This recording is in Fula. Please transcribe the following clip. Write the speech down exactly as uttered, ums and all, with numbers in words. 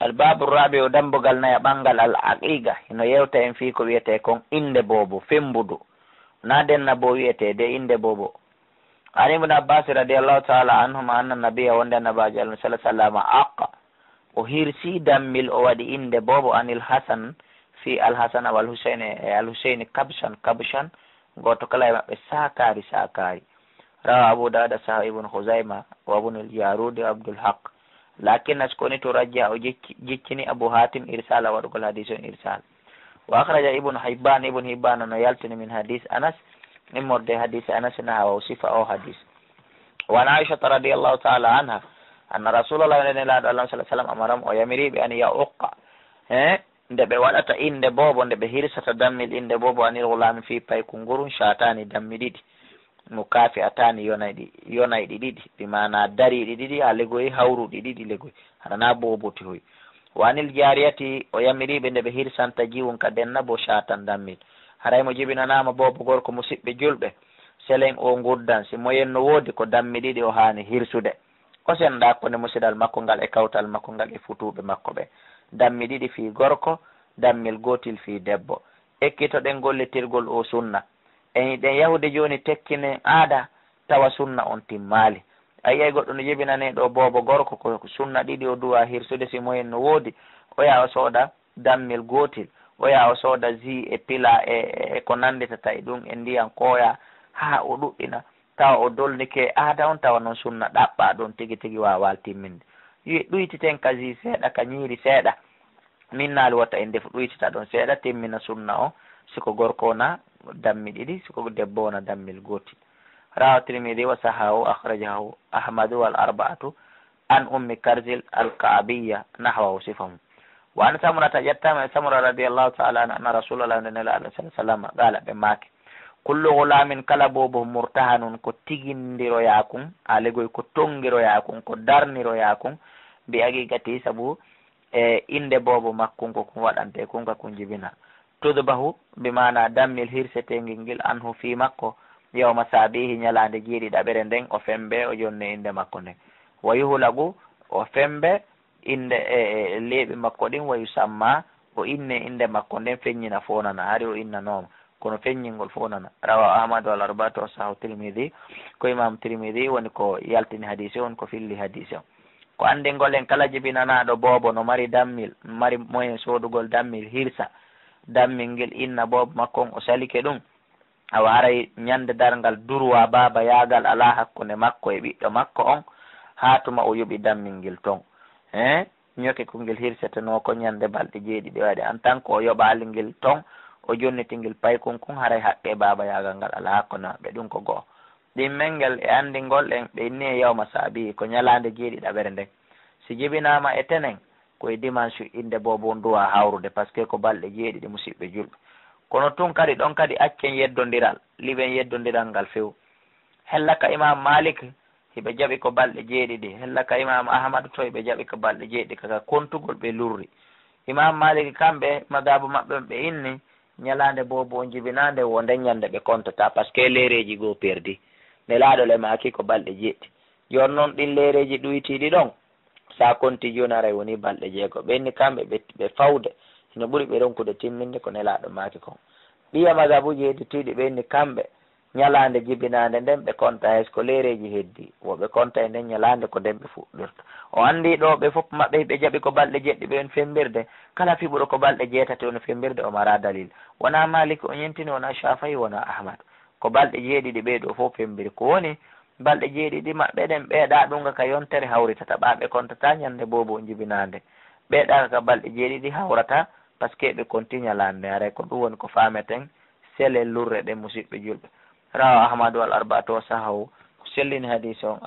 Al-babu rabi o dambugal naya ɓangal al aqiqa, hino yewta en fii ko wiyetee kon innde boobo, femmbudu. Na denna boo wiyetee de innde boobo. An Ibn Abbas radiyallahu ta'ala anhuma anna nabiyya, wonde Annabaajo Allah sallallahu alaihi wasallam, aqqa, o hirsi dammil, o waɗi innde boobo, anil Hasan, fii Al-Hasan wal Husayn, e Al-Husayni, kabshan, kabshan, gooto kala e maɓɓe saakaari, saakaari. Rawa Abu Dawud, saha Ibn Khuzaima, wa Ibn al-Jarud, wa Abdul Haq. Lakin askoni to rajja o jecci-, jiccini Abu Hatim irsala waɗugol hadis on irsal. Wa akhraja Ibn Hibban, Ibn Hibban no yaltini min hadis Anas, immorde hadis Anas na hawa o sifa o hadis. Wa an Aisha radiyallahu ta'ala anha, anna Rasulullah, nde Nelaaɗo Allah sallallahu alaihi wasallam, amaram o yamiri ɓe an ya uqqa. He, nde ɓe waɗata innde boobo, nde ɓe hirsata dammil innde boobo, anil gulami fii paykun ngurun, shatani dammi ɗiɗi. Mukafi'atani yonayɗi, yonayɗi ɗiɗi, bi maana dariiɗi ɗiɗi, haa legoyi hawruɗi ɗiɗi legoyi, hara na booboti hoy. Wa anil jariyati, o yamiriɓe nde ɓe hirsanta jiwun ka denna bo shatan dammil. Haray mo jibinanaama boobo gorko musiɓɓe julɓe, selen o ngurdan, si moyen no woodi ko dammi ɗiɗi o haani hirsude. O sendaa ko nde musidal makko ngal e kawtal makko ngal e futuuɓe makko ɓe. Dammi ɗiɗi fii gorko, dammil gootil fii debbo. Ekkitoɗen gollitirgol o sunna. En hiɗen yahude jooni tekkinen aada, tawa sunna on timmaali. A yi'ay goɗɗo no jibinanee ɗo boobo gorko ko sunna ɗiɗi o duwa hirsude si moyen no woodi, o yaha o sooda dammil gootil, o yaha o sooda ji e pila e, e, e ko nannditata e ɗum e ndiyan kooya haa o ɗuɗɗina, tawa o dolnike aada on, tawa non sunna ɗaɓɓaa ɗon tigi tigi waawaa timminde. Yo ɗuytiten ka ji seeɗa, ka ñiiri seeɗa. Min naali wota en defu ɗuytita ɗon seeɗa, timmina sunna o, si ko gorko wona dammi ɗiɗi, si ko debbo wona dammil gootil. Rawa Tirmidhi wa sahahu, akhrajahu Ahmadu wal arba'atu an Ummi Karzil al-Ka'biyya nahwahu sifahu. Wa an Samurata, ƴettaama e Samura radiyallahu ta'ala anhu, anna Rasulallah, nde Nelaaɗo sallallahu alaihi wasallam, qala, ɓe maaki, kullu ghulamin, kala boobo, murtahanun, ko tigindiroyaa kun, haa legoy ko tongiroyaa kun, ko darniroyaa kun, bi aqiqati, sabu e innde boobo makkun ko kun waɗante kun ka kun jibina. Tudbahu, bi maana dammil hirseteengel ngel, anhu, fii makko, yawma sabihi, ñalaande jeeɗiɗaɓere nden, o fembe, o jonne innde makko nden. Wa yuhlagu, o fembe innde e, e leeɓi makko ɗin, wa yusamma, o inne innde makko nden, feññina fow nana, hari o innanooma. Kono feññingol fow nana. Rawa Ahmad wal arba'atu wa sahahu Tirmidhi. Ko Imam Tirmidhi woni ko yaltini hadisi on, ko filli hadisi on. Ko anndingol en kala jibinanaaɗo boobo no mari dammil, mari moyen soodugol dammil hirsa. Dammil ngel inna boobo makko on o salike ɗum. Awa haray ñande darngal durwa baaba yaagal alaa hakkunde makko e ɓiɗɗo makko on, haa tuma o yoɓi dammil ngel ton. Hein? Ñoke ko ngel hirsetenoo ko ñande balɗe jeeɗiɗi waɗi. En tant que o yoɓaali ngel ton, o jonniti ngel paykun kun, haray haqqe baaba yaagal ngal alaa hakkunde maɓɓe. Ɗum ko go'o. Ɗimmel ngel e anndingol en, ɓe inni e yawma saabi, ko ñalaande jeeɗiɗaɓere nden. Si jibinaama e tenen, ko e dimanche innde boobo on duwa hawrude, parce que ko balɗe jeeɗiɗi, musiɓɓe julɓe. Kono tun kadi, ɗon kadi accen yeddondiral, liɓen yeddondiral ngal few. Hella ka Imam Malik, hiɓe jaɓi ko balɗe jeeɗiɗi. Hella ka Imam Ahmad to hiɓe jaɓi ko balɗe jeeɗiɗi, kaka kontugol ɓe lurri. Imam Malik kamɓe, madhabu maɓɓe on ɓe inni, ñalaande boobo on jibinaande wo nden ñande ɓe kontata, parce que leereeji goo perdi. Nelaaɗo le maaki ko balɗe jeeɗiɗi. Jooni non ɗin leereeji ɗuytiiɗi ɗon, sa konti jooni haray woni balɗe jeego. Ɓe inni kamɓe ɓe, ɓe fawde, hino ɓuri ɓe ronkude timminde ko Nelaaɗo maaki kon. Ɓiya madhabuuji hedditiiɗi ɓe inni kamɓe, ñalaande jibinaande nden ɓe konta hay so ko leereeji heddi, wo ɓe konta e nden ñalaande ko nden ɓe fuɗɗirta. O anndi ɗo ɓe fof maɓɓe ɓe jaɓi ko balɗe jeeɗiɗi ɓe on femmbirde, kala fiɓuɗo ko balɗe jeetati on femmbirde o mara dalil. Wona Malik o ñentini, wona Shafi'i, wona Ahmad. Ko balɗe jeeɗiɗi ɓee ɗo fof femmbiri. Ko woni balɗe jeeɗiɗi maɓɓe ɗen ɓeeɗa ɗum ka yontere hawritata ɓa ɓe kontata ñande boobo jibinaande. Ɓeeɗa ka balɗe jeeɗiɗi hawrata, parce que ɓe konti ñalaande. Haray ko ɗum woni ko faameten sele lurre ɗen, musiɓɓe julɓe. Rawa Ahmadu wal arba'atu wa sahahu, ko sellini hadisi on.